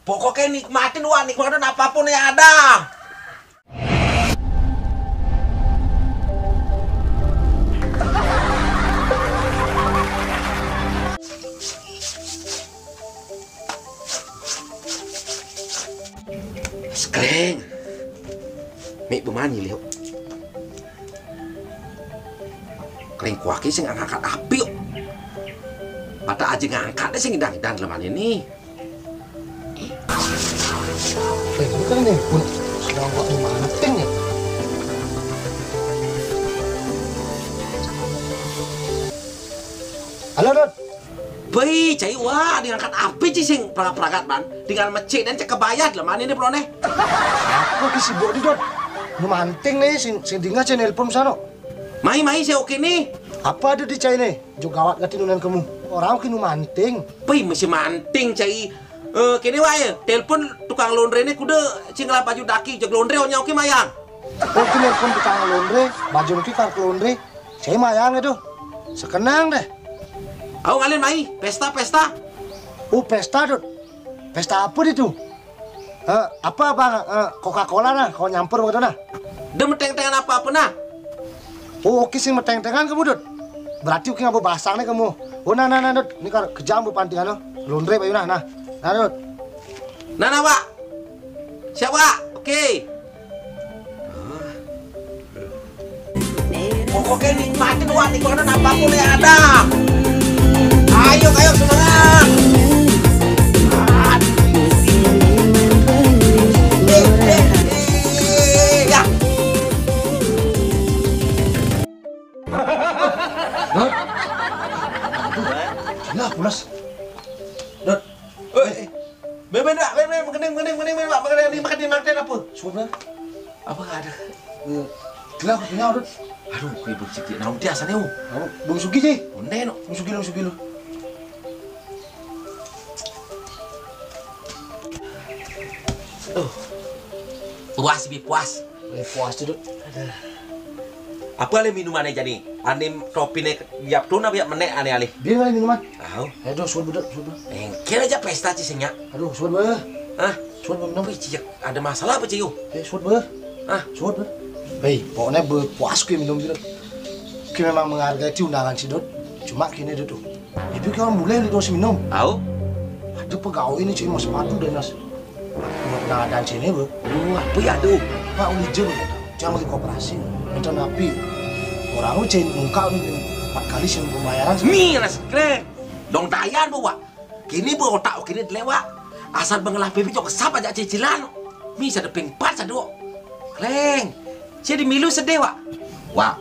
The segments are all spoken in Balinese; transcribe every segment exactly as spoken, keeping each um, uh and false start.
Pokoknya nikmatin, wah, nikmatin apapun yang ada. Sekreng. Mik bemani, Leo. Kreng kuaki sing angkat api, yuk. Mata aja ngangkat deh sing idang-idang leman ini. Eh, ini kan nih, pun sedang buat manting nih. Halo, Dot. Beuh, cai wah, diangkat api ci sing peragat-peragat ban. Tinggal mecik dan cek kebayat leman ini pelone. Aku ki sibuk di, Dot. Nu manting nih, sing, sing dingah cai nelpon sana. Mai, mai, saya oke nih. Apa ada di cai nih? Jok gawat gati nunan kamu. Orang ki nu manting. Beuh, masih manting cai. Eh, kene wae, telepon tukang laundry ne kuda cing ngelah baju daki, jeg laundry onya oke mayang. Oh, ki nelpon tukang laundry, baju ki kar laundry. Saya mayang itu. Sekenang deh. Au ngalin mai, pesta, pesta. Oh, pesta, Dot. Pesta apa itu? Eh, apa, Bang? Eh, Coca-Cola nah, kau nyampur begitu nah. Dem teng-tengan apa-apa nah. Oh, oke sing meteng-tengan kamu, Dut. Berarti oke ngapa basang nih kamu. Oh, nah, nah, nah, Dut. Ini kan kejam bu panti anu. Laundry bayu nah, nah. Nah, Dut. Nah, nah, Wak. Siap, Wak. Oke. Pokoknya nikmatin, Wak, nikmatin apapun yang ada. Ayo, ayo, semangat. Eh, eh, eh, ya. Dot. Aduh, gila pulas. Dot. Oi. Bebe, Dot, bebe, makan, makan, makan, makan, makan, makan, makan, makan apa? Sudah. Apa ada? Eh, gila aku punya, Dot. Aduh, kue belum sedih. Nah, udah sana, oh. Apa? Belum sugi sih. Udah, no. Belum sugi, belum sugi lu. Aduh. Puas, bi puas. Eh, puas tuh, Dut. Aduh. Apa ale minuman aja nih? Ane topine biap tuna biap menek ane ale. Dia nggak minuman. Tahu. Aduh, suat betul, suat betul. Engkel aja pesta cisingnya. Aduh, suat betul. Hah? Suat betul minum. Wih, Cik, ada masalah apa, Cik? Eh, suat betul. Hah? Suat betul. Hei, pokoknya berpuas gue minum gitu. Gue memang menghargai di undangan si Dut. Cuma kini Dut tuh. Ibu kan mulai di dosi minum. Tahu? Ada pegawai ini, Cik, mas sepatu dan nas. Nggak pernah ada sini, Bu. Oh, apa ya tuh? Pak, uli je, Bu. Jangan lagi koperasi. Minta napi. Orang lu cek muka lu empat kali sih pembayaran. Mi, ras kre. Dong tayan, Bu, Wak. Kini, Bu, otak kini dilewat. Asal bengelah pipi cok kesap aja cicilan. Mi, sada ping empat, sada. Kleng. Saya di milu sedih, Wak. Wak,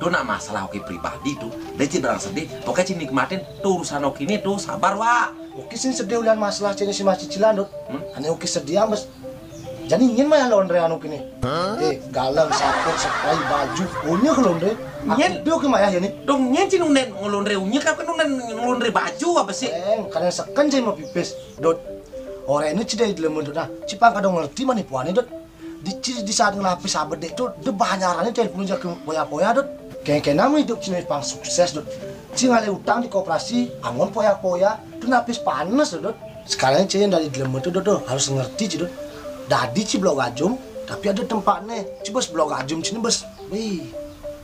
tuh nak masalah oke pribadi tuh. Dia cina sedih. Pokoknya cina nikmatin tuh urusan oke ini tuh sabar, Wak. Oke sih sedih ulian masalah cini si mas cicilan, Dut. Hmm? Ane oke sedih ames. Jadi ingin mah ya laundry anu kini. Eh, galang, sapur, sepai, baju, punya ke laundry. Nyen. Aku dia oke mah ya ini. Dong nyen cina unen laundry unya kan unen laundry baju apa sih? Eh, kadang seken sih mau pipis, Dut. Orang ini cedai di lembut, Dut. Nah, cipang kadang ngerti mana puannya, Dut. Di, di, di saat ngelapis abet dek tuh, de banyarannya telepon aja ke poya-poya, Dut. Kayak kayak nama hidup sini pang sukses, Dut. Cing ada utang di koperasi, angon poya-poya, tuh napis panas, Dut. Sekarang cing dari dilema tuh, Dut, tuh, harus ngerti, Ci, Dut. Dadi ci blok gajum, tapi ada tempatnya. Ci bos blok gajum sini bos, wih,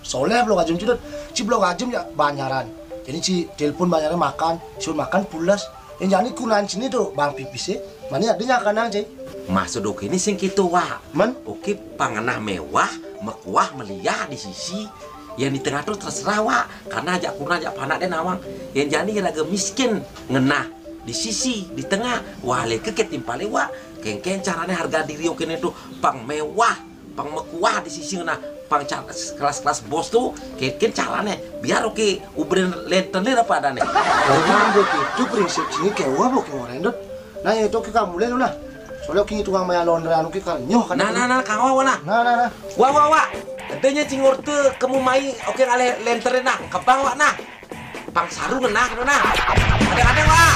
soleh blok gajum, Ci, Dut. Ci blok gajum ya banyaran. Jadi ci telepon banyaran makan, suruh makan pulas. Yang jadi kunan sini tuh bang pipis sih. Mana ada nyakanan, Ci? Maksud oke ini sing gitu, Wak. Men? Oke, pangenah mewah, mekuah, meliah di sisi. Yang di tengah tuh terserah, Wak. Karena ajak kurna, ajak panak deh nawang. Yang jani raga miskin, ngenah di sisi, di tengah. Wah, leke ketimpale, Wak. Kengkeng carane harga diri oke ini tuh pang mewah, pang mekuah di sisi ngenah, pang ca-, kelas-kelas bos tuh, kengkeng carane. Biar oke, ubren lenten deh apa adane. Lalu begitu prinsip sini kewa, Bu, kewa rendot. Nah, itu kita mulai lu nah. Soalnya kini tukang maya laundry anu ki kan nyoh kan. Nah, nah, nah, kang Wawa nah. Nah, nah, nah. Wah, wah, wah. Adanya cingor tuh kamu mai, oke ngalih lenterin nah, kebang, Wak, nah. Pang sarung nah, nah. Ada-ada, Wak.